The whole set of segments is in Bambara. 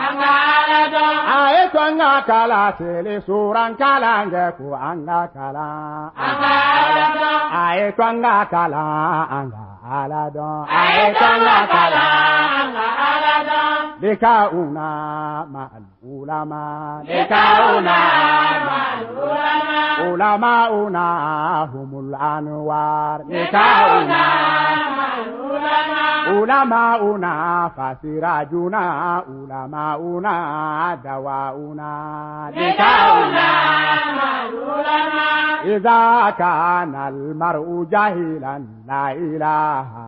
An ka Ala dɔn. A ye to an ka kalan seli suran kalan kɛ ko an ka kalan. An ka Ala dɔn. A ye to an ka kalan an ka Ala dɔn. A ye to an ka kalan an ka Ala dɔn. Likauna ma'al ulama. Likauna ma'al ulama. Ulamauna humul anwar. Likauna ma'al ulama. Ulamauna fasirajuna ulamauna dawauna. Likauna ma'al ulama. إذا كان المرء جاهلا لا إله.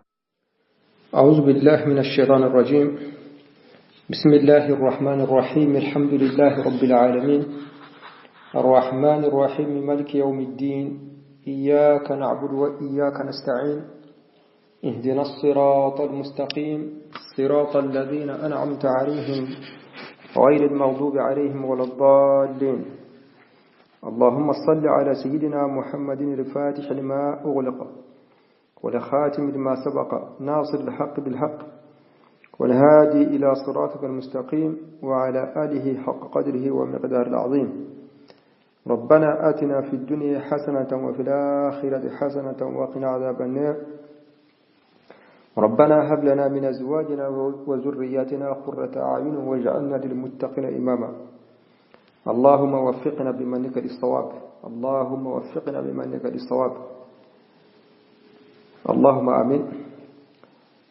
أعوذ بالله من الشيطان الرجيم. بسم الله الرحمن الرحيم. الحمد لله رب العالمين الرحمن الرحيم مالك يوم الدين إياك نعبد وإياك نستعين اهدنا الصراط المستقيم صراط الذين أنعمت عليهم غير المغضوب عليهم ولا الضالين. اللهم صل على سيدنا محمد الفاتح لما أغلق والخاتم لما سبق ناصر الحق بالحق والهادي إلى صراطك المستقيم وعلى آله حق قدره ومقدار العظيم. ربنا آتنا في الدنيا حسنة وفي الآخرة حسنة وقنا عذاب النار. ربنا هب لنا من أزواجنا وذرياتنا قرة أعين واجعلنا للمتقين إماما. اللهم وفقنا بمنك للصواب، اللهم وفقنا بمنك للصواب، اللهم آمين.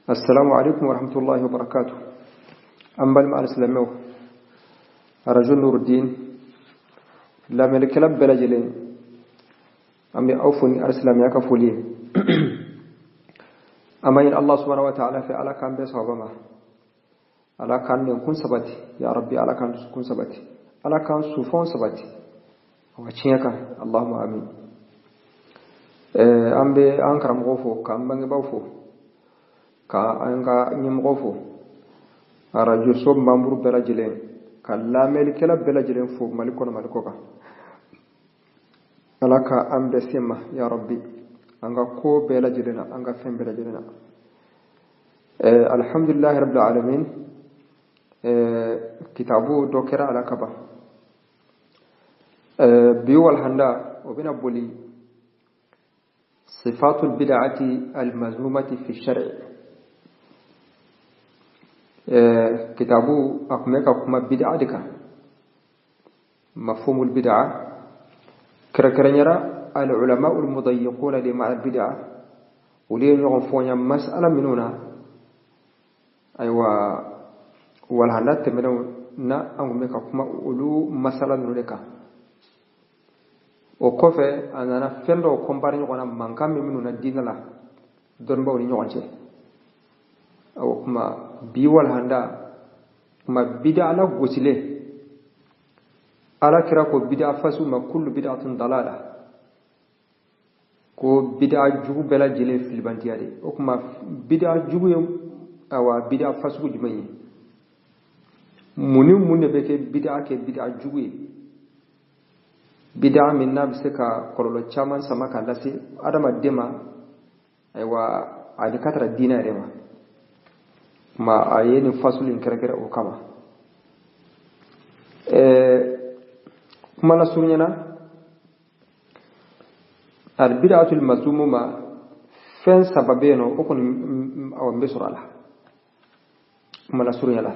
السلام عليكم ورحمة الله وبركاته. أم بالما الإسلاميو رجل نور الدين لا ملك لا بلجلين أم أوفني الإسلام يكفولين. أما إن الله سبحانه وتعالى في على كان بس وبما على كان يكون سبتي يا ربي، على كان يكون سبتي، على كان سوفون سبتي وشينك. اللهم آمين. أم بأنكر مغفو كأم بنجبوفو ka an ka ɲɛmɔgɔ fo arajo so mamuru bɛɛ lajɛlen ka lamɛnlikɛla bɛɛ lajɛlen fo Mali kɔnɔ Mali kɔ kan. Ala ka an bɛɛ se ma ya Rabbi, an ka ko bɛɛ lajɛlen na, an ka fɛn bɛɛ lajɛlen na. Alhamdulillahi rabbil alamin. Kitabu dɔ kɛra ala kaban. Bi walhanda o bɛna boli sifatul bid'ati al-mazmumati fi shar'i. Kitabu akumeka kuma bid'a de kan, mafhumul bid'a kɛrɛnkɛrɛnyara al ulama al mudayyiquna li ma'a bid'a olu ye ɲɔgɔn fɔnya mas'ala minnu na. Ayiwa, walhanda tɛmɛnenw na an kun bɛ ka kuma olu masala ninnu de kan. O kɔfɛ a nana fɛn dɔw kɔnpari ɲɔgɔn na, mankan min minnu na diinɛ la dɔnnibaaw ni ɲɔgɔn cɛ. O kuma bi walhanda kuma bid'a la gosilen. Ala kira ko bid'a fasu ma kullu bid'atun dalala, ko bid'a jugu bɛɛ lajɛlen filibantiya de. O kuma bid'a jugu ye awa bid'a fasugu jumɛn ye? Mun ni mun de bɛ kɛ bid'a kɛ bid'a jugu ye? Bid'a min n'a bɛ se ka kɔlɔlɔ caman sama k'a lase adamaden ma, ayiwa a bɛ ka tara diinɛ yɛrɛ ma. Ma a ye nin fasulu in kɛrɛnkɛrɛn o kama. Kuma lasurunya na, albid'atul mazmuma fɛn saba bɛ yen nɔ, o kɔni awɔ n bɛ sɔrɔ a la. Kuma lasurunya la,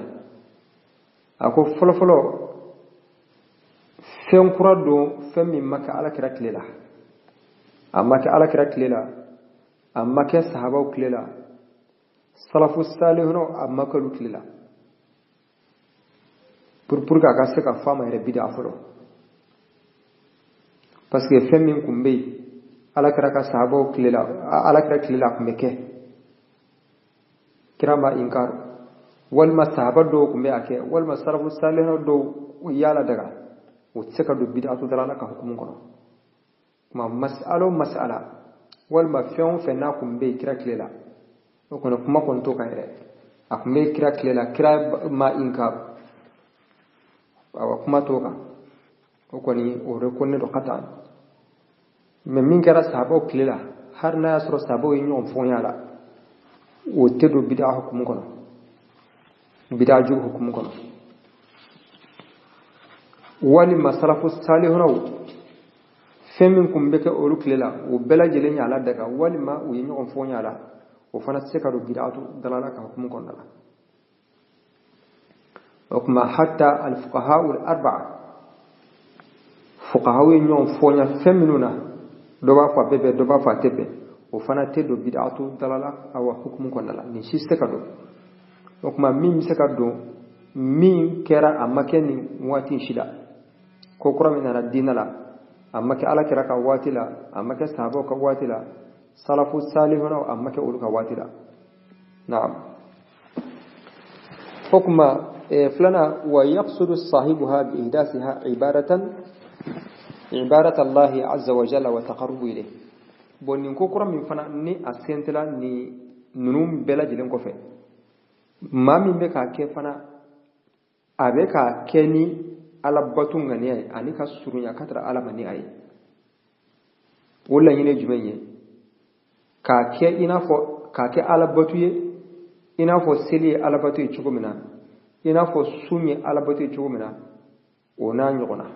a ko fɔlɔfɔlɔ fɛn kura don, fɛn min ma kɛ ala kira tile la, a ma kɛ ala kira tile la, a ma kɛ sahabaw tile la, salafu salihuna a ma kɛ olu tile la, pour que a ka se ka fɔ a ma yɛrɛ bid'a fɔlɔ. Parce que fɛn min kun bɛ yen ala kira ka sahabaw tile la, ala kira tile la a kun bɛ kɛ, kira ma inkar, walima sahaba dɔw kun bɛ a kɛ, walima salafu salihuna dɔw y'a la daga, o tɛ se ka don bid'atu dalala ka hukumu kɔnɔ. Kuma mas'ala o mas'ala walima fɛn o fɛn n'a kun bɛ yen kira tile la, o kɔni kuma kɔni t'o kan yɛrɛ. A kun bɛ kira tile la, kira ma inkar, awa kuma t'o kan, o kɔni o reconnaît don ka taa. Mais min kɛra sahabaw tile la, hali n'a y'a sɔrɔ sahabaw ye ɲɔgɔn fɔnya la, o tɛ don bid'a hukumu kɔnɔ, bid'a jugu hukumu kɔnɔ. Walima salafu salihunaw fɛn min kun bɛ kɛ olu tile la, o bɛɛ lajɛlen y'a ladaga, walima u ye ɲɔgɔn fɔ ɲa la, o fana tɛ se ka don bid'atu dalala ka hukumu kɔnɔna la. O tuma hatta al-fuqaha al-arba'a, fuqaha ye ɲɔgɔn fɔ ɲa fɛn minnu na, dɔ b'a fɔ a bɛ bɛn, dɔ b'a fɔ a tɛ bɛn, o fana tɛ don bid'atu dalala awa hukumu kɔnɔna la. Nin si tɛ se ka don. O tuma min bɛ se ka don, min kɛra a ma kɛ nin waati si la, ko kura min nana diinɛ la, a ma kɛ ala kira ka waati la, a ma kɛ sahabaw ka waati la, salafu salihunaw a ma kɛ olu ka waati la. Naam. O tuma filanan, wa yaqsudu sahibuha bi ihdasiha ibadatan ibadata Allahi azza wa jalla wa taqarrubu ilayhi. Bon, nin ko kura min fana ni a sentela ni ninnu bɛɛ lajɛlen kɔfɛ, maa min bɛ k'a kɛ fana, a bɛ k'a kɛ ni ala bato ŋaniya ye ani ka surunya ka tara ala ma ni a ye. O laɲini ye jumɛn ye? K'a kɛ i n'a fɔ k'a kɛ ala bato ye, i n'a fɔ seli ye ala bato ye cogo min na, i n'a fɔ sun ye ala bato ye cogo min na, o n'a ɲɔgɔnna.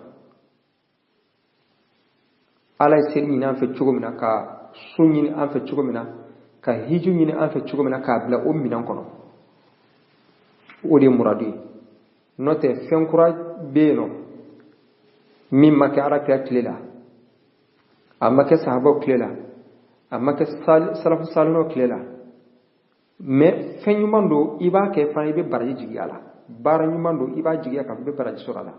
Ala ye seli ɲini an fɛ cogo min na, ka sun ɲini an fɛ cogo min na, ka hiju ɲini an fɛ cogo min na, k'a bila o minɛn kɔnɔ, o de ye muradu ye. N'o tɛ, fɛn kura bɛ yen nɔ min ma kɛ ala kira tile la, a ma kɛ sahabaw tile la, a ma kɛ salafu salinaw tile la, mais fɛn ɲuman don, i b'a kɛ fana, i bɛ baraji jigi a la. Baara ɲuman don, i b'a jigiya k'a fɔ i bɛ baraji sɔrɔ a la.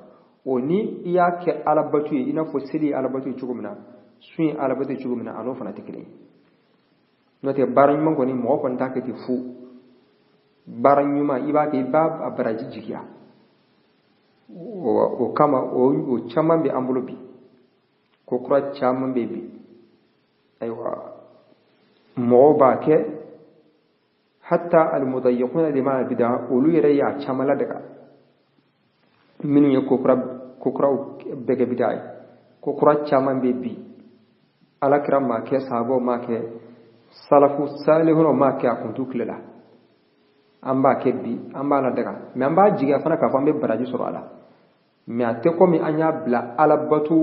O ni i y'a kɛ alabato ye, i n'a fɔ seli ye alabato ye cogo min na, sun ye alabato ye cogo min na, a n'o fana tɛ kelen ye. N'o tɛ, baara ɲuman kɔni, mɔgɔ kɔni t'a kɛ ten fu. Baara ɲuman, i b'a kɛ, i b'a a baraji jigiya. O kama o caman bɛ an bolo bi, ko kura caman bɛ bi. Ayiwa, mɔgɔw b'a kɛ, hatta almudayiquna lima bida, olu yɛrɛ y'a caman ladaga. Minnu ye ko kura, ko kuraw bɛɛ kɛ bida ye, ko kura caman bɛ bi, ala kira maa kɛ, sahabaw maa kɛ, salafu salihunaw maa kɛ, a kun t'u tile la. An b'a kɛ bi, an b'a ladaga, mais an b'a jigiya fana k'a fɔ an bɛ baraji sɔrɔ a la. Mais a tɛ komi an y'a bila alabato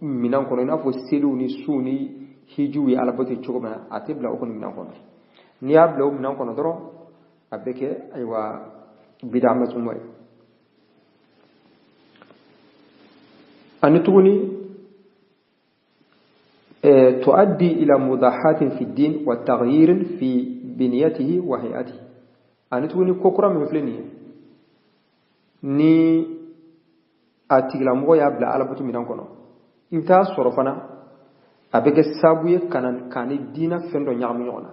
minɛn kɔnɔ, i n'a fɔ seliw ni sunw ni hijiw ye alabato ye cogo min na. A tɛ bila o kɔni minɛn kɔnɔ. N'i y'a bila o minɛn kɔnɔ dɔrɔn, a bɛ kɛ ayiwa bida mazmuma ye. Ani tuguni, tuaddi ila mudahatin fi din wa taghyirin fi biniyatihi wa hayatihi. Ani tuguni, ko kura min filɛ nin ye, ni a tigilamɔgɔ y'a bila alabato minɛn kɔnɔ, i bɛ taa sɔrɔ fana a bɛ kɛ sababu ye ka na k'a ni diinɛ fɛn dɔ ɲagami ɲɔgɔn na.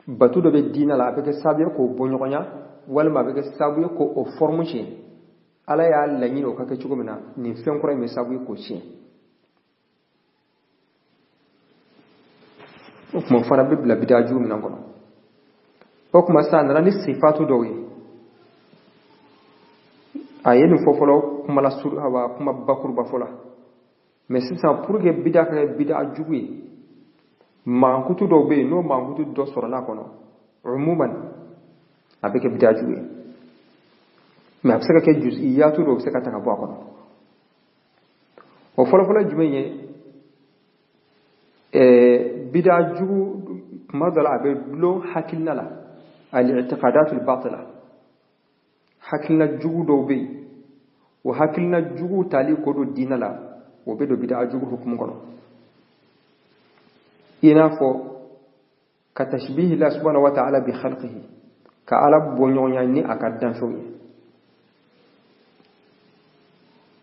Batu dɔ bɛ diinɛ la, a bɛ kɛ sababu ye k'o bɔ ɲɔgɔn na, walima a bɛ kɛ sababu ye k'o forme tiɲɛ. Ala y'a laɲini o ka kɛ cogo min na, nin fɛn kura in bɛ sababu ye k'o tiɲɛ. O tuma fana bɛ bila bida jugu minɛn kɔnɔ. O tuma sisan, a nana ni sifatu dɔw ye. A ye nin fɔ fɔlɔ kuma la sur, awa kuma bakuruba fɔ la. Mais sisan, pour que bida ka kɛ bida jugu ye, mankutu dɔw bɛ yen, n'o mankutu dɔ sɔrɔla a kɔnɔ, umuman a bɛ kɛ bida jugu ye. Mais a bɛ se ka kɛ juz'iyatu dɔw bɛ se ka ta ka bɔ a kɔnɔ. O fɔlɔfɔlɔ ye jumɛn ye? Bida jugu, tuma dɔ la a bɛ dulon hakilina la, al-i'tiqadatul batila. Hakilina jugu dɔw bɛ yen, o hakilina jugu tali ko don diinɛ la, o bɛ don bida jugu hukumu kɔnɔ. I n'a fɔ ka tashbihi la subhanahu wa ta'ala bi khalqihi, ka ala bɔ ɲɔgɔnya ni a ka danfɛnw ye.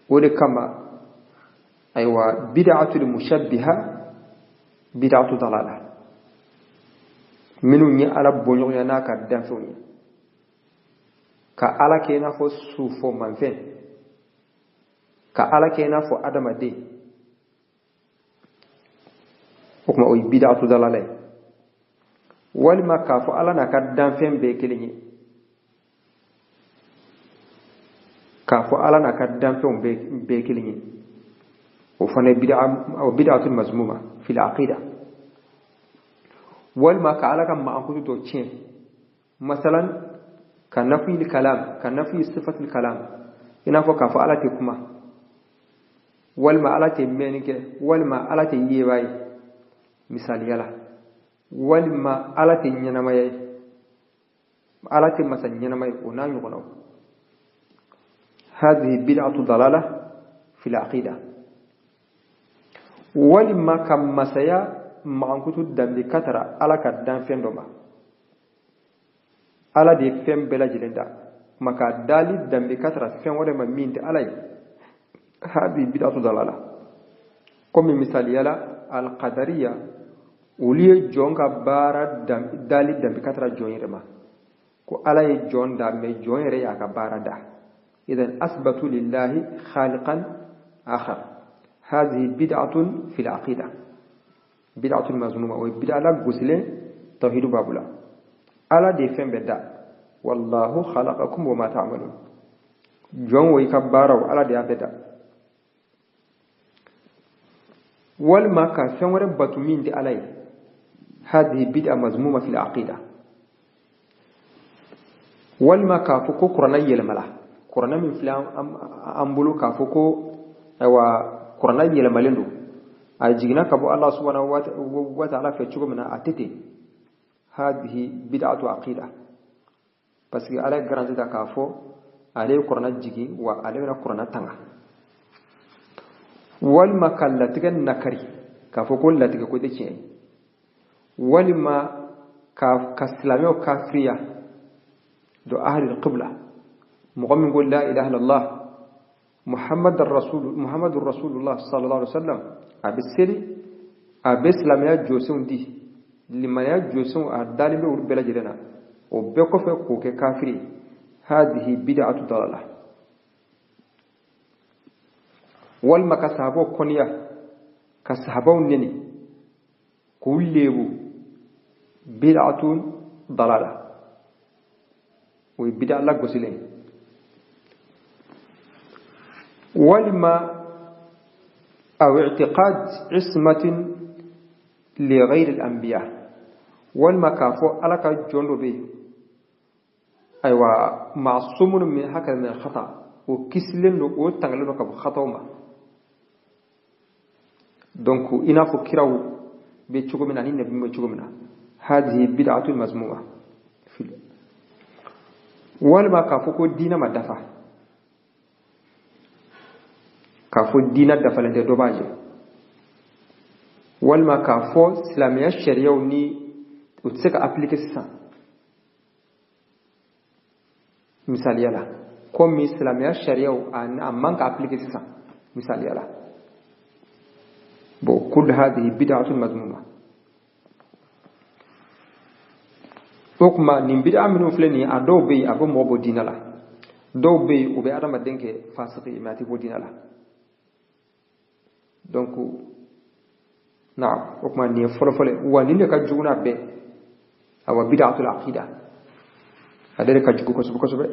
O de kama ayiwa, bid'atul mushabbiha bid'atu dalala, minnu ye ala bɔ ɲɔgɔnya n'a ka danfɛnw ye, ka ala kɛ i n'a fɔ sufɔmanfɛn, ka ala kɛ i n'a fɔ adamaden, o tuma o ye bid'atu dalala ye. Walima k'a fɔ ala n'a ka danfɛn bɛɛ ye kelen ye, k'a fɔ ala n'a ka danfɛnw bɛɛ kelen ye, o fana ye bid'a, o bid'atul mazmuma fil aqida. Walima ka ala ka mankutu dɔ tiɲɛ, masalan ka nafi kalam, ka nafi sifatul kalam, I n'a fɔ k'a fɔ Ala tɛ kuma, walima Ala tɛ mɛnni kɛ, walima Ala tɛ yeba ye, misaliya la, walima Ala tɛ ɲɛnamaya ye, Ala tɛ masa ɲɛnama ye, o n'a ɲɔgɔnnaw. Hadhihi bid'atu dalala fil aqida. Walima ka masaya magankutu danbe ka tara Ala ka danfɛn dɔ ma. Ala de ye fɛn bɛɛ lajɛlen da, ma ka dali danbe ka tara fɛn wɛrɛ ma min tɛ Ala ye. Hadhihi bid'atu dalala. Komi misaliya la, alqadariya, olu ye jɔn ka baara dali danbe ka tara jɔn yɛrɛ ma, ko Ala ye jɔn da, mais jɔn yɛrɛ y'a ka baara da. Idan asbatu lillahi khaliqan akhar. Hadhihi bid'atun fil aqida, bid'atun mazmuma. O ye bid'a la gosilen tawhidu babu la. Ala de ye fɛn bɛɛ da, wallahu khalaqakum wa ma ta'malun. Jɔn o i ka baaraw, Ala de y'a bɛɛ da. Walima ka fɛn wɛrɛ batu min tɛ Ala ye. Hadhihi bid'a mazmuma fil aqida. Walima k'a fɔ ko kuranɛ yɛlɛmala, kuranɛ min filɛ an bolo, k'a fɔ ko ayiwa kuranɛ yɛlɛmalen don, a jiginna ka bɔ Ala subhanahu wa ta'ala fɛ cogo min na, a tɛ ten. Hadhihi bid'atu aqida, parce que Ala ye garanti ta k'a fɔ ale ye kuranɛ jigin, wa ale bɛna kuranɛ tanga. Walima ka latigɛ nakari, k'a fɔ ko latigɛ ko tɛ tiɲɛ ye, walima ka silamɛw kafiriya do ahli qibla. Mɔgɔ min ko la ilaha illallah Muhammadur rasulullah sallallahu alaihi wasallam, a bɛ seli, a bɛ silamɛya jɔsenw di, limaniya jɔsenw a dalen bɛ olu bɛɛ lajɛlen na, o bɛɛ kɔfɛ k'o kɛ kafiri. Hadhihi bid'atu dalala. Walima ka sahabaw kɔniya, ka sahabaw neni, k'u lebu, bid'atun dalala, o ye bid'a lagosilen. Walima aw i'tiqad ismatin li ghayri al-anbiya, walima k'a fɔ Ala ka jɔn dɔ bɛ yen, ayiwa ma'sumun min hakada min al-khata, o kisilen don, o tangalen don ka bɔ khataw ma. Donc i n'a fɔ kiraw bɛ cogo min na ani nabi bɛ cogo min na. Hadhihi bid'atun mazmuma. Walima k'a fɔ ko diinɛ ma dafa, k'a fɔ diinɛ dafalen tɛ, dɔ b'a jɛ. Walima k'a fɔ silamɛya sariyaw ni o tɛ se ka appliquer sisan, misaliya la, komi silamɛya sariyaw a man ka appliquer sisan, misaliya la. Bon, kullu hadhihi bid'atun mazmuma. O tuma nin bid'a minnu filɛ nin ye, a dɔw bɛ yen a bɛ mɔgɔ bɔ diinɛ la, dɔw bɛ yen u bɛ adamaden kɛ fasiki ye, mais a tɛ bɔ diinɛ la. Donc naam, o tuma nin ye fɔlɔfɔlɔ ye, wa nin de ka jugu n'a bɛɛ, awa bid'atul aqida, ale de ka jugu kosɛbɛ kosɛbɛ,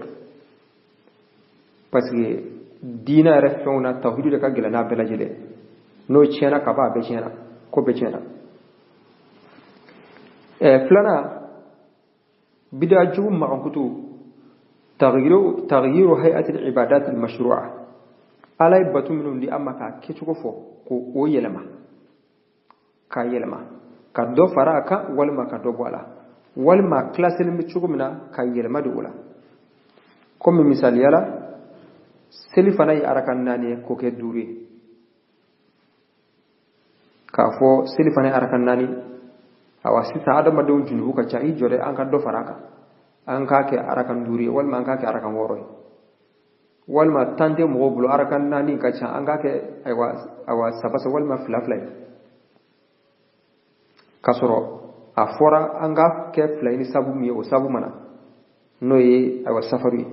parce que diinɛ yɛrɛ fɛnw na, tawhidu de ka gɛlɛn n'a bɛɛ lajɛlen. N'o tiɲɛna ka ban, a bɛɛ tiɲɛna, ko bɛɛ tiɲɛna. Filanan bid'a jugu magankutu, taghyiru hay'ati al-ibadat al-mashru'a. Ala ye bato minnu di an ma k'a kɛcogo fɔ, k'o yɛlɛma, k'a yɛlɛma, ka dɔ fara a kan walima ka dɔ bɔ a la, walima kilaselen bɛ cogo min na ka yɛlɛma don o la. Komi misaliya la, seli fana ye arakan 4 ye, k'o kɛ 5 ye, k'a fɔ seli fana ye arakan 4. Awa sisan adamadenw junubu ka ca, i jɔ dɛ, an ka dɔ fara a kan, an k'a kɛ arakan 5 ye, walima an k'a kɛ arakan 6 ye, walima tan tɛ mɔgɔw bolo, arakan 4 ka ca, an k'a kɛ ayiwa 3 walima 2 2 ye, k'a sɔrɔ a fɔra an k'a kɛ 2 ye ni sabu min ye, o sabu mana n'o ye ayiwa safaru ye.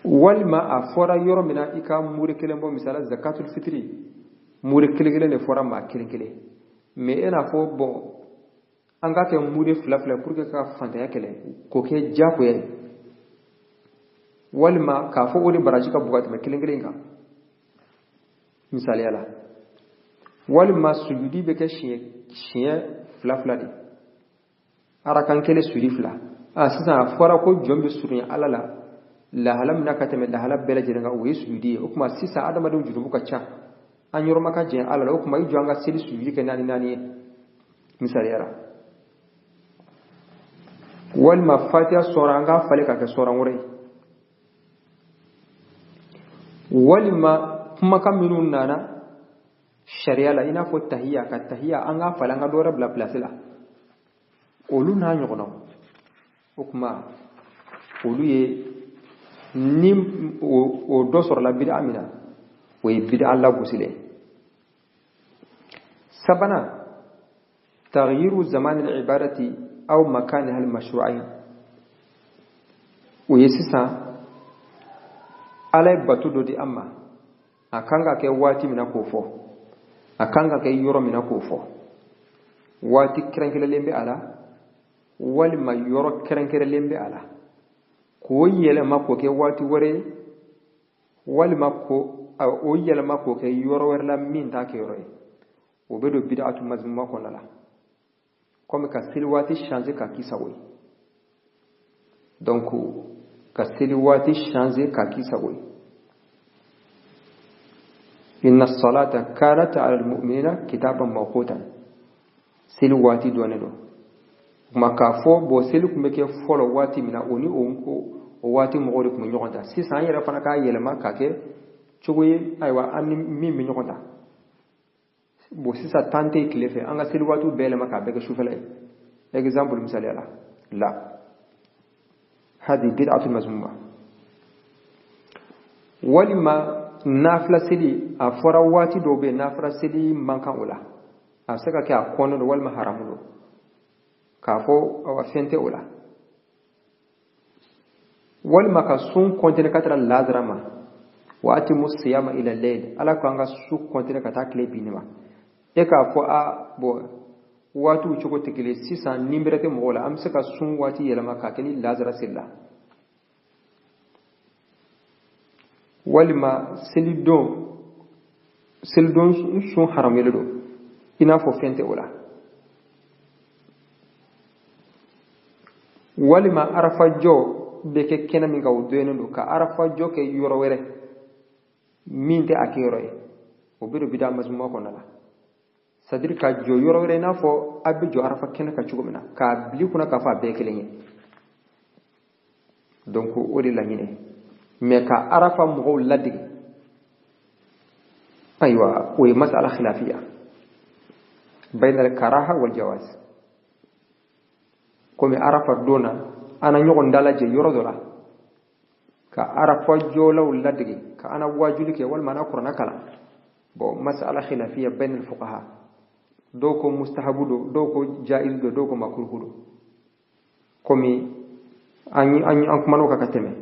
Walima a fɔra yɔrɔ min na i ka mure kelen bɔ, misala zakatul fitiri, mure kelen kelen de fɔra maa kelen kelen, mais e n'a fɔ bon an k'a kɛ mure 2 2 pour que ka fantanya kɛlɛ, k'o kɛ diyagoya ye, walima k'a fɔ o de baraji ka bon ka tɛmɛ kelen kelen kan, misaliya la. Walima sujudi bɛ kɛ siɲɛ 2 2 de, arakan kelen sujudi 2. Sisan a fɔra ko jɔn bɛ surunya Ala la Lahala min na ka tɛmɛ lahala bɛɛ lajɛlen kan, o ye sujudi ye. O tuma sisan adamadenw jurumu ka ca, an yɔrɔ ma ka jɛn Ala la, o tuma i jɔ an ka seli sujudi kɛ naani naani ye misaliya la. Walima fatiha sɔrɔ an k'a falen ka kɛ sɔrɔ wɛrɛ ye. Walima kumakan minnu nana sariya la, i n'a fɔ tahiya, ka tahiya an k'a falen, an ka dɔ wɛrɛ bila place la, olu n'a ɲɔgɔnnaw. O tuma olu ye ni o dɔ sɔrɔla bid'a min na, o ye bid'a lagosilen. Sabanan, taghyiru zaman al-ibadati aw makaniha al-mashru'ain. O ye sisan Ala ye bato dɔ di an ma, a kan ka kɛ waati min na k'o fɔ, a kan ka kɛ yɔrɔ min na k'o fɔ. Waati kɛrɛnkɛrɛnlen bɛ a la, walima yɔrɔ kɛrɛnkɛrɛnlen bɛ a la, k'o yɛlɛma k'o kɛ waati wɛrɛ ye, walima k'o yɛlɛma k'o kɛ yɔrɔ wɛrɛ la min t'a kɛ yɔrɔ ye, o bɛ don bid'atu mazmuma kɔnɔna la. Komi ka seli waati changer ka k'i sago ye. Donc ka seli waati changer ka k'i sago ye. Inna salata kanat ala almu'minina kitaban mawqutan. Seli waati dɔnnen don. Kuma k'a fɔ bon seli tun bɛ kɛ fɔlɔ waati min na, o ni o waati mɔgɔw de tun bɛ ɲɔgɔn ta. Sisan an yɛrɛ fana k'a yɛlɛma k'a kɛ cogo ye, ayiwa an ni min bɛ ɲɔgɔn ta. Bon sisan tan tɛ tile fɛ, an ka seli waatiw bɛɛ yɛlɛma k'a bɛɛ kɛ sufɛla ye. Exemple misaliya la, la hadi bid'atu mazmuma. Walima nafila seli, a fɔra waati dɔw bɛ yen nafila seli man kan o la, a bɛ se ka kɛ a kɔnnen don walima haramu don, k'a fɔ awa fɛn tɛ o la. Walima ka sun kɔntine ka taara lazara ma, wa atimu siyama ila layl, Ala ko an ka su kɔntine ka taa tile binni ma. E k'a fɔ a bon waatiw cogo tɛ kelen, sisan ni bɛrɛ tɛ mɔgɔw la, an bɛ se ka sun waati yɛlɛma k'a kɛ ni lazara seli la. Walima selidon sun haramuyalen don, i n'a fɔ fɛn tɛ o la. Walima arafa jɔ bɛ kɛ kɛnɛ min kan, o dɔnnen don, ka arafa jɔ kɛ yɔrɔ wɛrɛ min tɛ a kɛ yɔrɔ ye, o bɛ don bid'a mazmuma kɔnɔna la. C'est à dire ka jɔ yɔrɔ wɛrɛ i n'a fɔ a bɛ jɔ arafa kɛnɛ kan cogo min na, k'a bil'i kunna k'a fɔ a bɛɛ ye kelen ye. Donc o de laɲini. Mais ka arafa mɔgɔw ladege, ayiwa o ye masala khilafiya bayna al-karaha wal jawaz. Komi arafa don na an na ɲɔgɔn dalajɛ yɔrɔ dɔ la, ka arafa jɔlaw ladege, ka ana wajuli kɛ walima ana kuranna kalan. Bon masala khilafiya bayna al-fuqaha, dɔw ko mustahabu don, dɔw ko jaiz don, dɔw ko makruhu don. Komi an kuman'o kan ka tɛmɛ.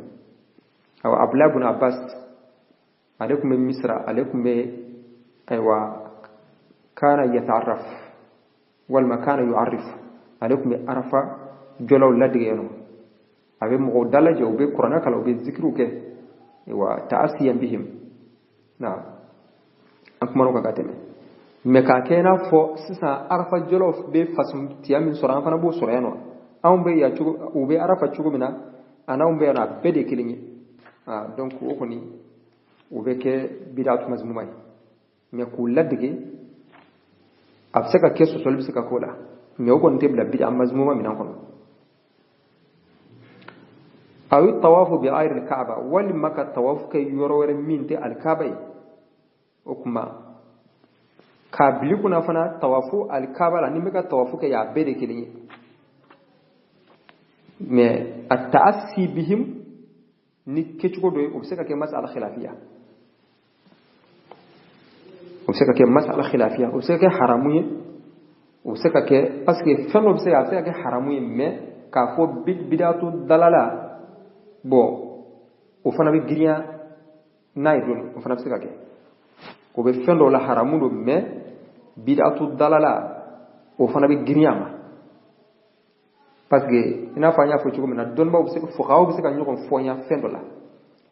Awa Abdullah ibn Abbas ale tun bɛ Misra, ale tun bɛ ayiwa kana yata'arraf walima kana yu'arrif, ale tun bɛ arafa jɔlaw ladege yen nɔ, a bɛ mɔgɔw dalajɛ, u bɛ kuranɛ kalan, u bɛ zikiriw kɛ, wa ta'asiyan bihim. Na an kuman'o kan ka tɛmɛ. Mais k'a kɛ i n'a fɔ sisan arafa jɔlaw bɛ fasuntiya min sɔrɔ, an fana b'o sɔrɔ yan nɔ. Anw bɛ yan cogo, u bɛ arafa cogo min na, a n'anw bɛ yan nɔ, a bɛɛ de ye kelen ye. Donc o kɔni o bɛ kɛ bid'atu mazmuma ye. Mais k'u ladege, a bɛ se ka kɛ sɔsɔli bɛ se ka k'o la, mais o kɔni tɛ bila bid'a mazmuma minɛn kɔnɔ. Aw tawafu bi ghayri al-Kaaba, walima ka tawafu kɛ yɔrɔ wɛrɛ min tɛ al-Kaaba ye. O kuma k'a bil'i kunna fana tawafu al-Kaaba la, ni bɛ ka tawafu kɛ, a bɛɛ de kelen ye. Mais a ta'assi bihim ni kɛcogo dɔ ye, o bɛ se ka kɛ masala khilafiya, o bɛ se ka kɛ masala khilafiya, o bɛ se ka kɛ haramu ye, o bɛ se ka kɛ parce que fɛn dɔ bɛ se ka, a bɛ se ka kɛ haramu ye, mais k'a fɔ bidatu dalala, bon o fana bɛ girinya n'a ye dɔɔni, o fana bɛ se ka kɛ. O bɛ fɛn dɔw la haramu don, mais bidatu dalala o fana bɛ girinya ma. Parce que i n'a fɔ an y'a fɔ cogo min na, dɔnnibaw bɛ se ka, fuqahaw bɛ se ka ɲɔgɔn fɔnya fɛn dɔ la,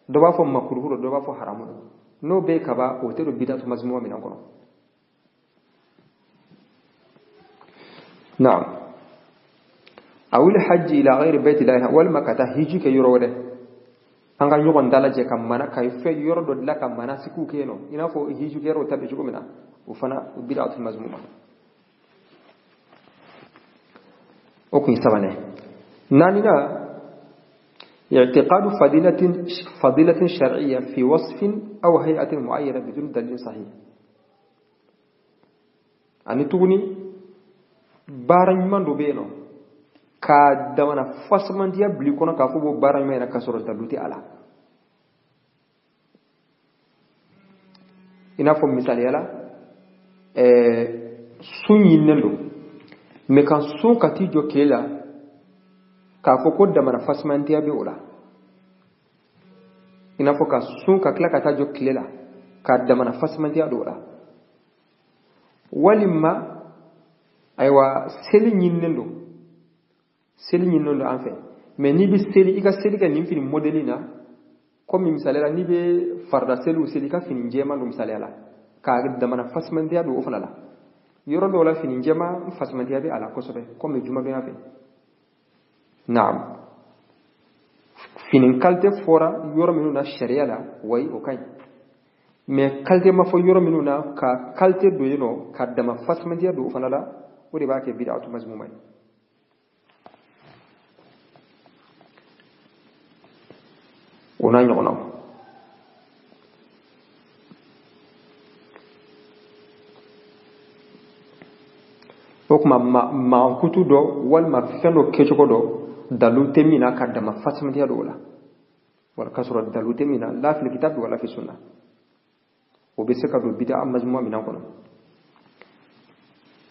dɔ b'a fɔ makruhu don, dɔ b'a fɔ haramu don. N'o bɛ yen kaban, o tɛ don bidatu mazmuma minɛn kɔnɔ. Naam. Awil hajji ila ghayri bayti llahi, walima ka taa hiji kɛ yɔrɔ wɛrɛ. An ka ɲɔgɔn dalajɛ ka mana ka fɛn yɔrɔ dɔ dilan ka manasikiw kɛ yen nɔ, i n'a fɔ hijukɛyɔrɔw ta bɛ cogo min na, o fana bid'atul mazmuma. O kun ye sabanan ye. Naaninan, اعتقاد فضيلة شرعية في وصف أو هيئة معينة بدون دليل صحيح. Ani tuguni baara ɲuman dɔ bɛ yen nɔ k'a damana fasamandiya bil'i kɔnɔ k'a fɔ b'o baara ɲuman in na k'a sɔrɔ dalu tɛ a la. I n'a fɔ misaliya la, sun ɲininen don, mɛ ka sun ka t'i jɔ tile la k'a fɔ ko damana fasamandiya bɛ o la, i n'a fɔ ka sun ka tila ka taa jɔ tile la k'a damana fasamandiya don o la. Walima ayiwa seli ɲininen don, seli ɲininen don an fɛ, mɛ n'i bɛ seli i ka seli kɛ nin fini modèle na, komi misaliya la n'i bɛ farida seliw seli i ka fini jɛman don misaliya la k'a damana fasamandiya don o fana la. Yɔrɔ dɔw la fini jɛman fasamandiya bɛ a la kosɛbɛ, komi jumadonya fɛ. Naam, fini kalite fɔra yɔrɔ minnu na sariya la, wayi o ka ɲi, mɛ kalite ma fɔ yɔrɔ minnu na ka kalite don yen nɔ ka dama fasamandiya don o fana la, o de b'a kɛ bid'atu mazmuma ye. O n'a ɲɔgɔnnaw. O tuma mankutu dɔ walima fɛn dɔ kɛcogo dɔ dalu tɛ min na ka dama fasamandiya don o la, wala k'a sɔrɔ dalu tɛ min na, la fil kitabi wala fi sunna, o bɛ se ka don bid'a mazmuma minɛn kɔnɔ.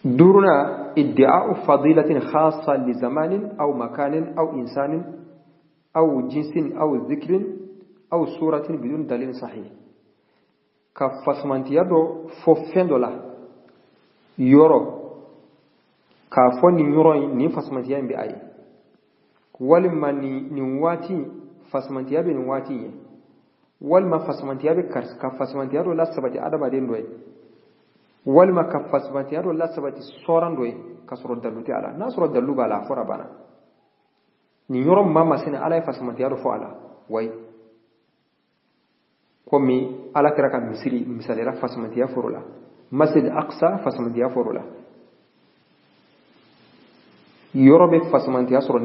Duurunan, iddi'a'u fadilatin khassa li zamanin aw makanin aw insanin aw jinsin aw dhikrin aw suratin bidun dalilin sahih. Ka fasamantiya dɔ fɔ fɛn dɔ la yɔrɔ, k'a fɔ nin yɔrɔ in nin fasamantiya in bɛ a ye, walima nin waati fasamantiya bɛ nin waati in ye, walima fasamantiya bɛ karisa, ka fasamantiya dɔ lasabati adamaden dɔ ye, walima ka fasamantiya dɔ lasabati sɔran dɔ ye k'a sɔrɔ dalu tɛ a la. N'a sɔrɔ dalu b'a la, a fɔra banna. Nin yɔrɔ maa masina Ala ye fasamantiya dɔ fɔ a la, wayi, komi Ala kɛra ka misiri misaliyara fasamantiya fɔr'o la, Masjid Aqsa fasamantiya fɔr'o la. Yɔrɔ bɛ fasamantiya sɔrɔ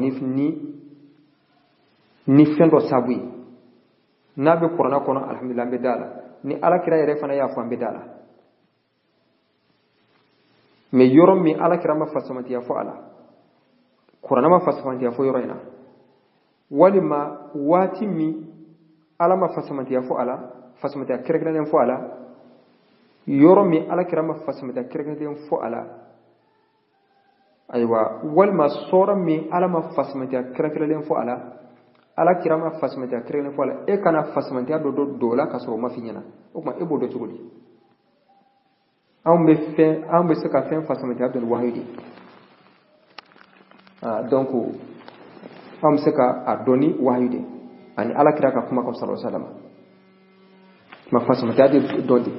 ni fɛn dɔ sabu ye. N'a bɛ kuranna kɔnɔ, alhamdulillah, an bɛ da la. Ni Ala kira yɛrɛ fana y'a fɔ, an bɛ da la. Mɛ yɔrɔ min Ala kira ma fasamantiya fɔ a la, kuranna ma fasamantiya fɔ yɔrɔ in na, walima waati min Ala ma fasamantiya fɔ a la, fasamantiya kɛrɛnkɛrɛnnen fɔ a la, yɔrɔ min Ala kira ma fasamantiya kɛrɛnkɛrɛnnen fɔ a la, ayiwa, walima sɔrɔ min Ala ma fasamantiya kɛrɛnkɛrɛnnen fɔ a la, Ala kira ma fasamantiya kɛrɛnkɛrɛnnen fɔ a la, e kana fasamantiya dɔ don o la k'a sɔrɔ o ma f'i ɲɛna. O tuma e b'o dɔn cogo di? Anw bɛ se ka fɛn fasamantiya dɔn ni wahayu de ye. Donc anw bɛ se ka a dɔn ni wahayu de ye ani Ala kira ka kuma kan sallallahu alaihi wasallam. Ma fasamantiya de dɔn ten.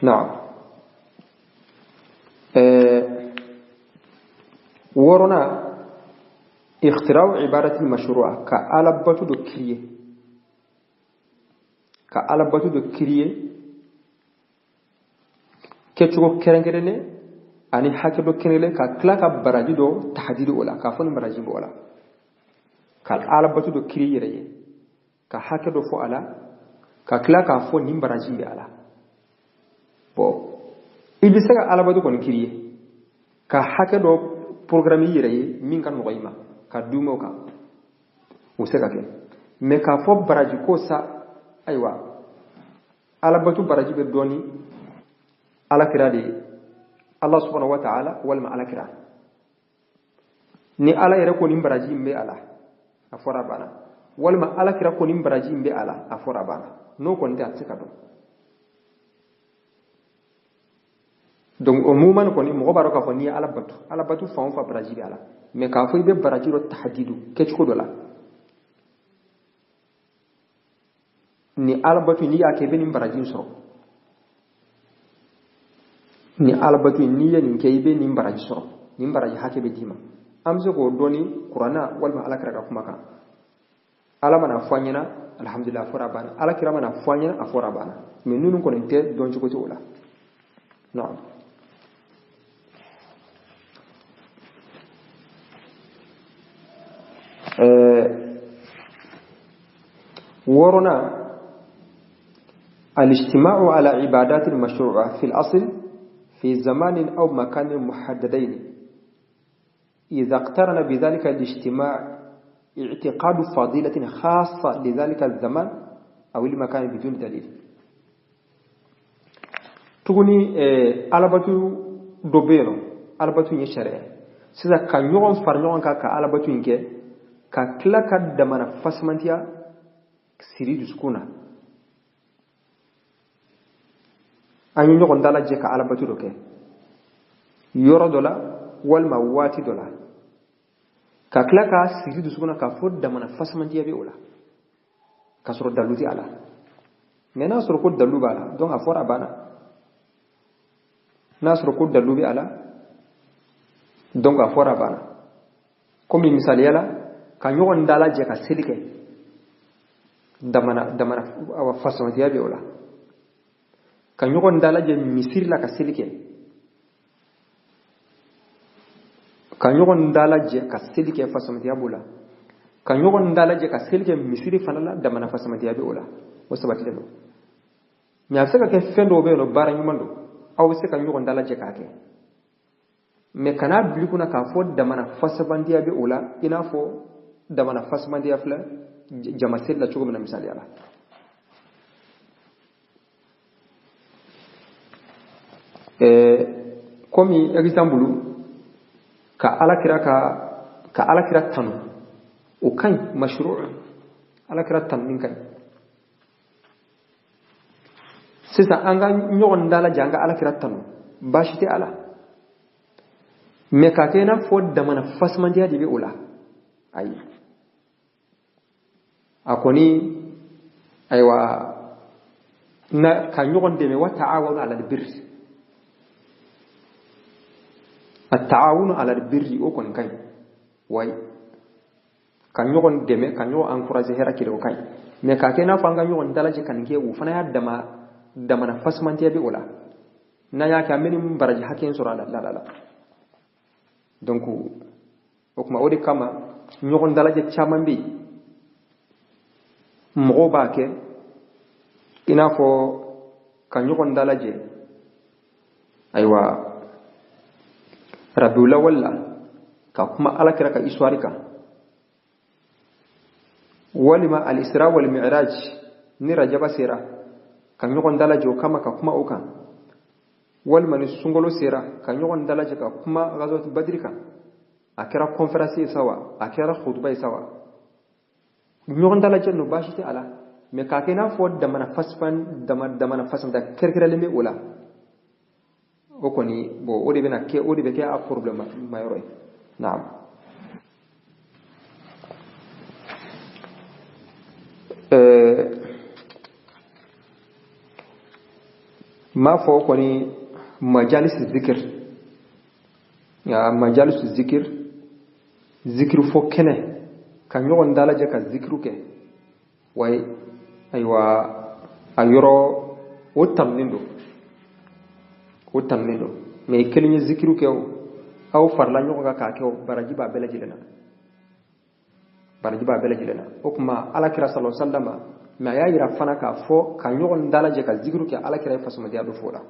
Naam. Wɔɔrɔnan, ikhtiraw ibadatil mashru'a, ka Ala bato dɔ créer, ka Ala bato dɔ créer kɛcogo kɛrɛnkɛrɛnnen ani hakɛ dɔ kɛrɛnkɛrɛnnen, ka tila ka baraji dɔ tahadidi o la, k'a fɔ ni baraji b'o la, ka Ala bato dɔ créer yɛrɛ ye, ka hakɛ dɔ fɔ a la, ka tila k'a fɔ nin baraji bɛ a la. Bon, i bɛ se ka Ala bato kɔni créer ka hakɛ dɔ programme i yɛrɛ ye min ka nɔgɔ i ma, ka duumɛ o kan, o se ka kɛ. Mɛ k'a fɔ baraji ko sa, ayiwa, Ala bato baraji bɛ dɔɔni Ala kira de ye, Allah subhanahu wa ta'ala, walima Ala kira. Ni Ala yɛrɛ ko nin baraji in bɛ a la, a fɔra a banna. Walima Ala kira ko nin baraji in bɛ a la, a fɔra a banna. N'o kɔni tɛ, a tɛ se ka dɔn. Donc o mouvement kɔni, mɔgɔ b'a dɔn k'a fɔ n'i ye Ala bato, Ala bato fan o fan baraji bɛ a la. Mais k'a fɔ i bɛ baraji dɔ tahadidu kɛcogo dɔ la, ni Ala bato n'i y'a kɛ i bɛ nin baraji in sɔrɔ, ni Ala bato n'i ye nin kɛ i bɛ nin baraji sɔrɔ, nin baraji hakɛ bɛ d'i ma. An bɛ se k'o dɔn ni kuranna walima Ala kira ka kuma kan. Ala mana fɔ an ɲɛna, alhamdulillah, a fɔra a banna. Ala kira mana fɔ an ɲɛna, a fɔra a banna. Mais ninnu kɔni tɛ dɔn cogo tɛ o la. Naam. Wɔɔrɔnan, الاجتماع على عبادات مشروعة في الأصل في زمان أو مكان محددين إذا اقترن بذلك الاجتماع اعتقاد فضيلة خاصة لذلك الزمان أو المكان بدون دليل. Tuguni, alabatu dɔ bɛ yen nɔ, alabatu in ye sariya. Sisan, ka ɲɔgɔn fara ɲɔgɔn kan ka alabatu in kɛ, ka tila ka damana fasamantiya siri dusukun na, an ye ɲɔgɔn dalajɛ ka alabatu dɔ kɛ yɔrɔ dɔ la walima waati dɔ la, ka tila k'a siri dusukun na k'a fɔ damana fasamantiya bɛ o la, k'a sɔrɔ dalu tɛ a la. Mais n'a sɔrɔ ko dalu b'a la, donc a fɔra a banna. N'a sɔrɔ ko dalu bɛ a la, donc a fɔra a banna. Komi misaliya la, ka ɲɔgɔn dalajɛ ka seli kɛ, damana damana awa fasamantiya bɛ o la. Ka ɲɔgɔn dalajɛ misiri la ka seli kɛ, ka ɲɔgɔn dalajɛ ka seli kɛ, fasamantiya b'o la. Ka ɲɔgɔn dalajɛ ka seli kɛ misiri fana la, damana fasamantiya bɛ o la, o sabatilen don. Mais a bɛ se ka kɛ fɛn dɔw bɛ yen nɔ, baara ɲuman don, aw bɛ se ka ɲɔgɔn dalajɛ k'a kɛ, mais kana bila i kunna k'a fɔ damana fasamantiya bɛ o la, i n'a fɔ damana fasamantiya filɛ jama seli la cogo min na, misaliya la. Komi exemple, ka alakira ka alakira tanu, o ka ɲi, mashru' alakira tanu min ka ɲi. Sisan, an ka ɲɔgɔn dalajɛ an ka alakira tanu, baasi tɛ a la. Mais k'a kɛ i n'a fɔ damana fasamandiya de bɛ o la, ayi. A kɔni, ayiwa, na ka ɲɔgɔn dɛmɛ, wa ta'awanu ala albirri, at-ta'awunu ala albirri, o kɔni ka ɲi. Wayi, ka ɲɔgɔn dɛmɛ, ka ɲɔgɔn encourager hɛrɛ kelen, o ka ɲi. Mais k'a kɛ i n'a fɔ an ka ɲɔgɔn dalajɛ ka nin kɛ, o fana y'a dama damana fasamantiya bɛ o la, n'an y'a kɛ, an bɛ nin baraji hakɛ in sɔrɔ a la, la la la. Donc o tuma, o de kama ɲɔgɔn dalajɛ caman bɛ yen, mɔgɔw b'a kɛ i n'a fɔ ka ɲɔgɔn dalajɛ, ayiwa, rabiulawal la, ka kuma ala kira ka histoire kan, walima al-isra wal mi'raj, ni rajaba sera, ka ɲɔgɔn dalajɛ o kama ka kuma o kan, walima ni sunkalo sera, ka ɲɔgɔn dalajɛ ka kuma ghazwat badri kan. A kɛra conférence ye sa wa, a kɛra khutuba ye sa wa, ɲɔgɔn dalajɛ no, baasi tɛ a la. Mais k'a kɛ i n'a fɔ damana fasifan dama damana fasimata kɛrɛnkɛrɛnlen bɛ o la, o kɔni, bon, o de bɛna kɛ, o de bɛ kɛ a problème ma yɔrɔ ye. Naam. N b'a fɔ kɔni, majalis zikir, majalis zikir, zikir fɔ kɛnɛ, ka ɲɔgɔn dalajɛ ka zikiru kɛ, wayi, ayiwa, a yɔrɔ o tanunen don, o tanunen don. Mais kelen ye zikiru kɛ, o aw farala ɲɔgɔn kan k'a kɛ, o baraji b'a bɛɛ lajɛlen na, baraji b'a bɛɛ lajɛlen na. O tuma, ala kira sallallahu alaihi wasallam, mais a y'a yira fana k'a fɔ ka ɲɔgɔn dalajɛ ka zikiru kɛ, ala kira ye fasamandiya dɔ fɔ o la.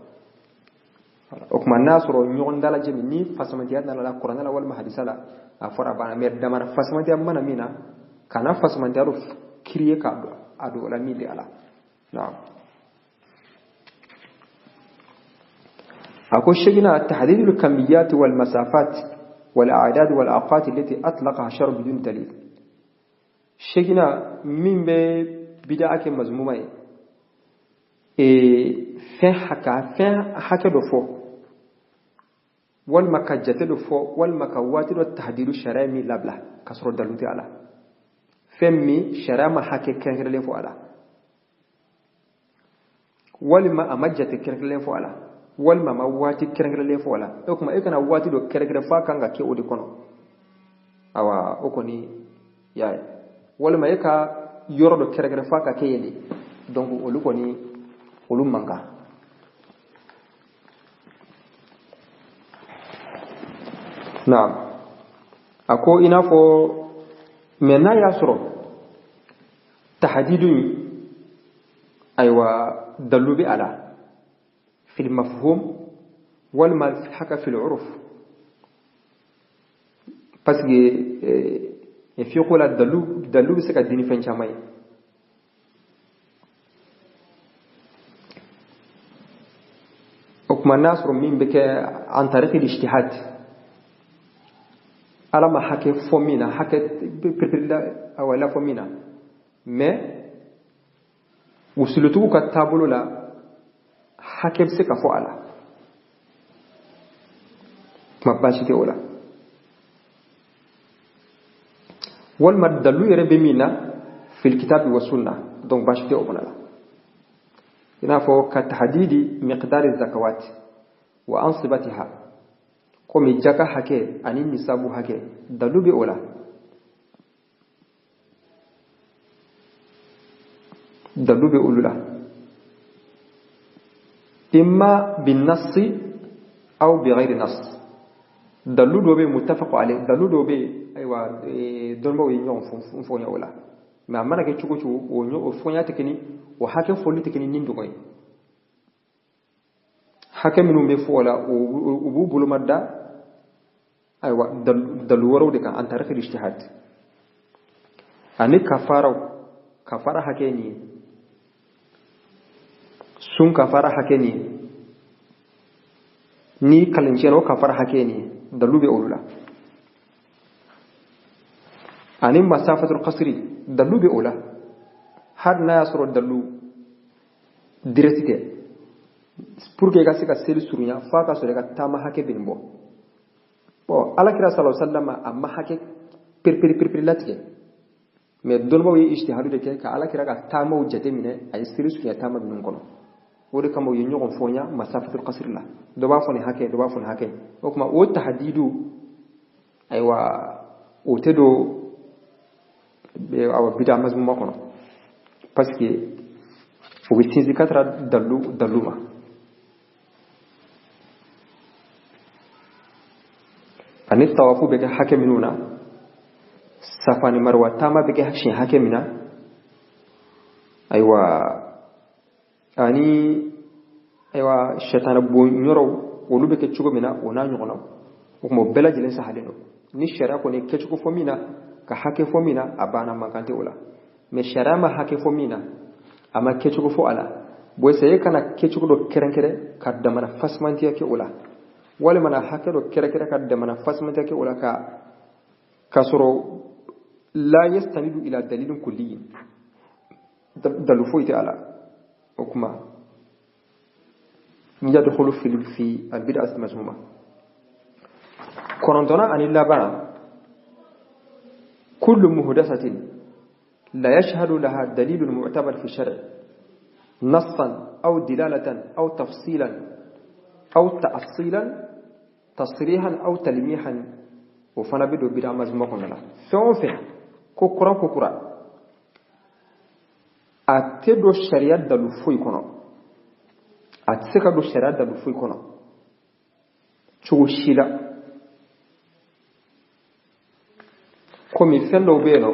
O tuma, n'a sɔrɔ ɲɔgɔn dalajɛ min ni fasamandiya nana la kuranɛ la walima hadisa la, a fɔra a banna. Mais damana fasamandiya mana min na, kana fasamandiya dɔ kiriye k'a don a don o la min tɛ a la. Naam. A ko segina, tahdidul kamiyat wal masafat wal a'dad wal awqat allati atlaqaha shar bidun dalil. Segina, min bɛ bid'a kɛ mazmuma ye, fɛn haka fɛn hakɛ dɔ fɔ, walima ka jate dɔ fɔ, walima ka waati dɔ tahdidu, sariya min labila ka sɔrɔ dalu tɛ a la, fɛn min sariya ma hakɛ kɛrɛnkɛrɛnlen fɔ a la, walima a ma jate kɛrɛnkɛrɛnlen fɔ a la, walima a ma waati kɛrɛnkɛrɛnlen fɔ a la. O tuma, e kana waati dɔ kɛrɛnkɛrɛn f'a kan ka kɛ o de kɔnɔ, awa, o kɔni y'a ye, walima e ka yɔrɔ dɔ kɛrɛkɛrɛ f'a ka kɛ yen de, donc olu kɔni olu man kan. Naam, a ko i n'a fɔ mais n'a y'a sɔrɔ tahadidu in, ayiwa, dalu bɛ a la fil mafhum walima haka fil uruf, parce que fiqh la dalu bɛ se ka di ni fɛn caman ye. O tuma n'a sɔrɔ min bɛ kɛ an tariqi ijtihad, ala ma hakɛ fɔ min na, hakɛ perepere la, awa la fɔ min na, mais usulutigiw ka taabolo la hakɛ bɛ se ka fɔ a la, kuma baasi tɛ o la. Walima dalu yɛrɛ bɛ min na fil kitabi wa sunna, donc baasi tɛ o fana la. I n'a fɔ ka tahdidi miqdari zakawat wa ansibatiha, komi jaka hakɛ ani nisabu hakɛ, dalu bɛ o la. Dalu bɛ olu la, imma bin nassi aw bi ghairi nass. Dalu dɔ bɛ muttafaqu alayh, dalu dɔ bɛ, ayiwa, dɔnnibaw ye ɲɔgɔn fɔɲa o la, mais a mana kɛ cogo cogo, o fɔɲa tɛ kɛ ni o hakɛ fɔli tɛ kɛ ni nin dɔgɔ ye. Hakɛ minnu bɛ fɔ o la, u b'u boloma da, ayiwa, dalu wɛrɛw de kan an tariqi ijtihad. Ani kafaraw, kafara hakɛ nin ye, sun kafara hakɛ nin ye, ni kalencɛn o kafara hakɛ nin ye, dalu bɛ olu la. Ani masafatul qasri, dalu bɛ o la, hali n'a y'a sɔrɔ dalu direct tɛ. Pour que i ka se ka seli surunya, f'a ka sɔrɔ i ka taama hakɛ bɛ nin bɔ. Bon, alakira sallallahu alaihi wasallam a ma hakɛ perepere perepere latigɛ, mais dɔnnibaw ye ijtihadu de kɛ ka alakira ka taamaw jateminɛ, a ye seli surunya taama minnu kɔnɔ. O de kama u ye ɲɔgɔn fɔnya masafatul qasri la, dɔ b'a fɔ nin hakɛ, dɔ b'a fɔ nin hakɛ. O tuma o tahadidu, ayiwa, o tɛ don, awa, bida mazmuma kɔnɔ, parce que o bɛ sinsin ka taara dalu ma. Ani tawafu bɛ kɛ hakɛ minnu na, safa ni marwa taama bɛ kɛ siɲɛ hakɛ min na, ayiwa, ani ayiwa sɛtanɛ bon yɔrɔw olu bɛ kɛ cogo min na, o n'a ɲɔgɔnnaw. O tuma o bɛɛ lajɛlen sahalen don. Ni sariya kɔni kɛcogo fɔ min na, ka hakɛ fɔ min na, a banna, mankan tɛ o la. Mais sariya ma hakɛ fɔ min na, a ma kɛcogo fɔ a la, bon, e kana kɛcogo dɔ kɛrɛnkɛrɛn ka damana fasimantiya kɛ o la, walima na hakɛ dɔ kɛrɛnkɛrɛn ka damana fasimantiya kɛ o la, ka sɔrɔ la yastanidu ila dalilin kulliyin, dalu foyi tɛ a la. O kuma yadkhulu fi albid'a mazmuma. Kɔnɔntɔnna ani laban, kullu muhdathatin la yashhadu laha dalilun mu'tabar fi shar'i nassan aw dilalatan aw tafsilan aw ta'silan tasrihan aw talmihan, o fana bɛ don bid'a mazmuma kɔnɔ la. Fɛn o fɛn ko kura ko kura, a tɛ don sariya dalu foyi kɔnɔ, a tɛ se ka don sariya dalu foyi kɔnɔ cogo si la. Komi fɛn dɔw bɛ yen nɔ,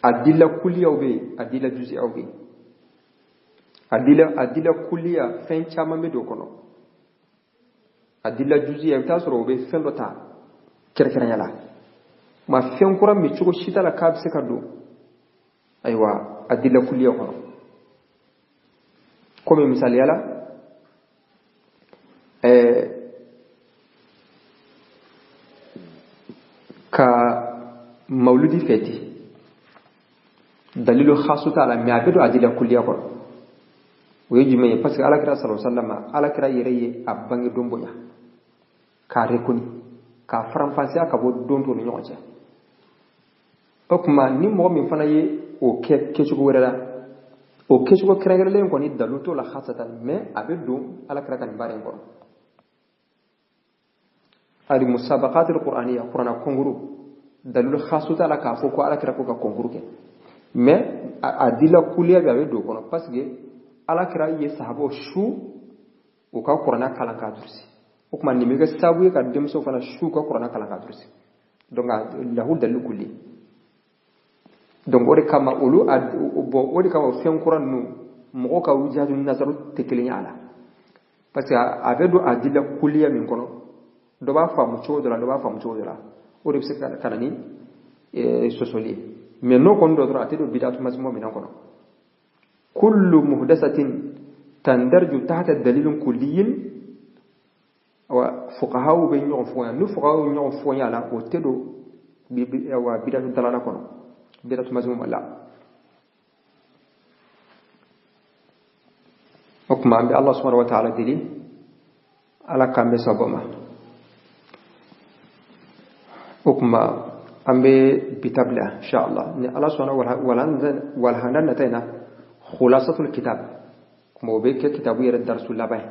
adila kuliyaw bɛ yen, adila juziyaw bɛ yen. Adila kuliya fɛn caman bɛ don o kɔnɔ. Adila juziya, i bɛ taa sɔrɔ o bɛ fɛn dɔ ta kɛrɛnkɛrɛnya la, ma fɛn kura min cogo si t'a la k'a bɛ se ka don, ayiwa, adila kuliya kɔnɔ. Komi misaliya la, ka mawludi fɛti, dalilu khasu t'a la, mais a bɛ don adila kuliya kɔnɔ. O ye jumɛn ye? Parce que alakira sallallahu alaihi wasallam, alakira yɛrɛ ye a bange don bonya k'a rekoni, k'a faranfasiya ka bɔ don tɔw ni ɲɔgɔn cɛ. O tuma ni mɔgɔ min fana ye o kɛ kɛcogo wɛrɛ la, o kɛcogo kɛrɛnkɛrɛnlen kɔni dalu t'o la khasatan, mais a bɛ don alakira ka nin baara in kɔnɔ. Ali musabaqat alqur'aniya, qur'ana concours. Dalilu khasu t'a la k'a fɔ ko ala kira ko ka concours kɛ, mais a dila kuliya bɛ a bɛ don o kɔnɔ, parce que ala kira ye sahabaw su u ka kuranɛ kalan k'a durusi. O tuma nin bɛ kɛ sababu ye ka denmisɛnw fana su u ka kuranɛ kalan k'a durusi. Donc lahu dalilu kulli. Donc o de kama olu bon o de kama fɛn kura ninnu mɔgɔw ka wujatu nazaru tɛ kelen ye a la, parce que a bɛ don a dila kuliya min kɔnɔ, dɔ b'a faamu cogo dɔ la, dɔ b'a faamu cogo dɔ la, o de bɛ se ka na ni sɔsɔli ye. Mais n'o kɔni dɔ dɔrɔn a tɛ don bidatu mazmuma minɛn kɔnɔ. Kullu muhdathatin tandarju tahta dalilin kulliyin, wa fuqahaw bɛ ɲɔgɔn fɔ, ni fuqahaw bɛ ɲɔgɔn fɔ a la, o tɛ don wa bidatu dalala kɔnɔ, bidatu mazmuma la. O tuma an bɛ Allah subhanahu wa ta'ala deli ala k'an bɛ sababa ma. O tuma an bɛ bi ta bila inshallah, ni ala sɔnna walhanda nata in na khulasatul kitab, kuma o bɛ kɛ kitabu yɛrɛ darisu laban ye.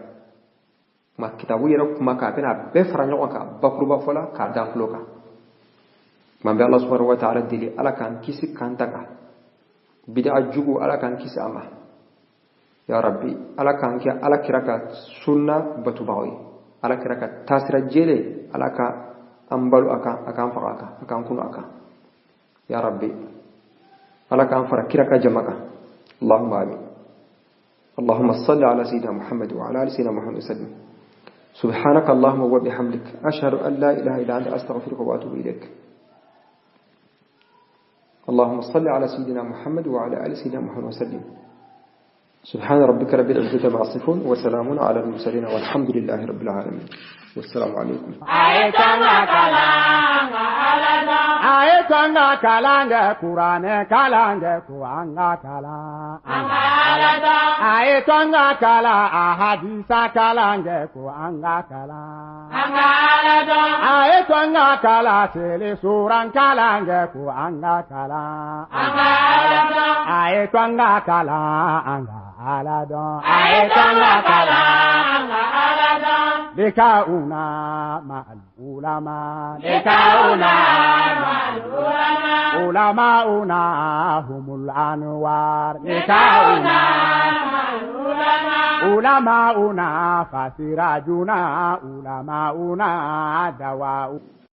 Kuma kitabu yɛrɛ kuma kan a bɛna a bɛɛ fara ɲɔgɔn kan bakuruba fɔ la k'a da tulo kan. Kuma bɛ Allah subhanahu wa ta'ala deli ala k'an kisi k'an tanga bid'a jugu, ala k'an kisi a ma ya rabbi. Ala k'an kɛ ala kira ka sunna batubagaw ye, ala kira ka taasira jɛlen, ala ka an balo a kan, a k'an faga a kan, a k'an kunu a kan ya rabbi. Ala k'an fara kira ka jama kan. Allahumma amin. Allahumma salli ala sayyidina Muhammad wa ala ali sayyidina Muhammad sallim. Subhanaka Allahumma wa bihamdik, ashhadu an la ilaha illa anta, astaghfiruka wa atubu ilaik. Allahumma salli ala sayyidina Muhammad wa ala ali sayyidina Muhammad sallim. سبحان ربك رب العزة عما يصفون، وسلام على المرسلين، والحمد لله رب العالمين، والسلام عليكم. Aladon ay tanga kala aladon likauna ma'al ulama, likauna ma'al ulama, ulamauna humul anwar, likauna ma'al ulama, ulamauna fasirajuna, ulamauna dawa'u.